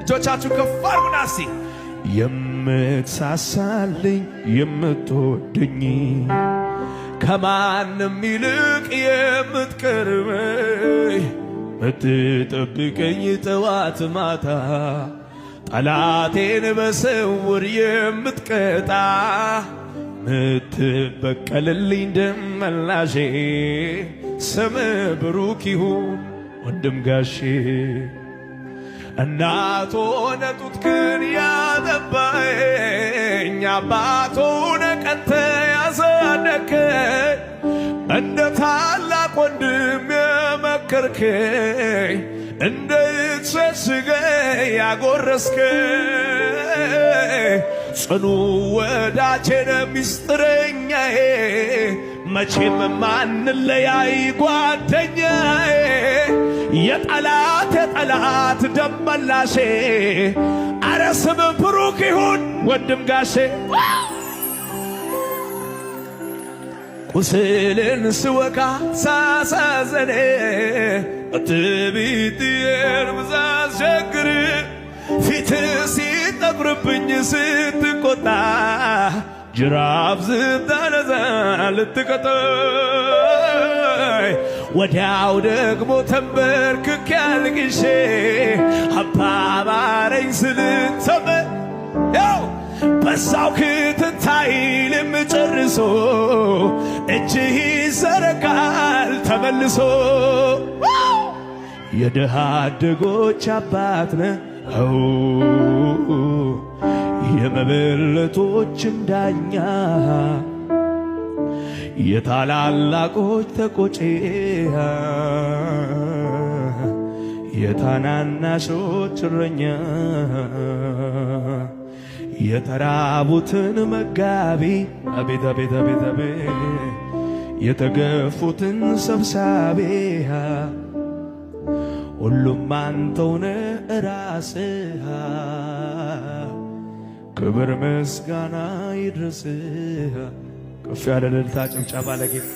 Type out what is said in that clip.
እጆቻችሁ ከፍ አድርጉና እስቲ የምትሳሳልኝ፣ የምትወደኝ፣ ከማንም ይልቅ የምትቀርበኝ፣ ምትጠብቀኝ ጠዋት ማታ፣ ጠላቴን በስውር የምትቀጣ፣ ምትበቀልልኝ ደመላሼ፣ ስም ብሩክ ይሁን ወንድም ጋሼ። እናት ሆነ ጡትክን ያጠባኝ፣ አባት ሆነ ቀንተ ያሳደግከኝ፣ እንደ ታላቅ ወንድም የመከርከኝ፣ እንደ ሸሽገ ያጎረስከኝ፣ ጽኑ ወዳጄ ነህ ሚስጥረኛዬ፣ መቼም ማንለያይ ጓደኛዬ፣ የጠላት የጠላት ደመላሼ፣ አረ ስም ብሩክ ይሁን ወንድም ጋሼ። ቁስልን ስወጋ ሳሳዘኔ፣ ትቢትዬን ብዛስቸግር፣ ፊት ሲጠቁርብኝ ስትቆጣ፣ ጅራፍ ስታነሳ ልትቀጣኝ፣ ወዲያው ደግሞ ተንበርክኬ አልቅሼ አባ ማረኝ ስል ያው በዛው ክትታይልም ጨርሶ እጅህ ይዘረጋል ተመልሶ። የድሃ አደጎች አባት ነህ፣ የመበለቶችም ዳኛ፣ የታላላቆች ተቆጪ፣ የታናናሾች እረኛ፣ የተራቡትን መጋቢ፣ አቤት አቤት አቤት አቤት፣ የተገፉትን ሰብሳቢ፣ ሁሉም አንተው ነህ ራስህ፣ ክብር ምስጋና ይድረስህ። ከፍ ያለ እልልታ ጭብጨባ ለጌታ።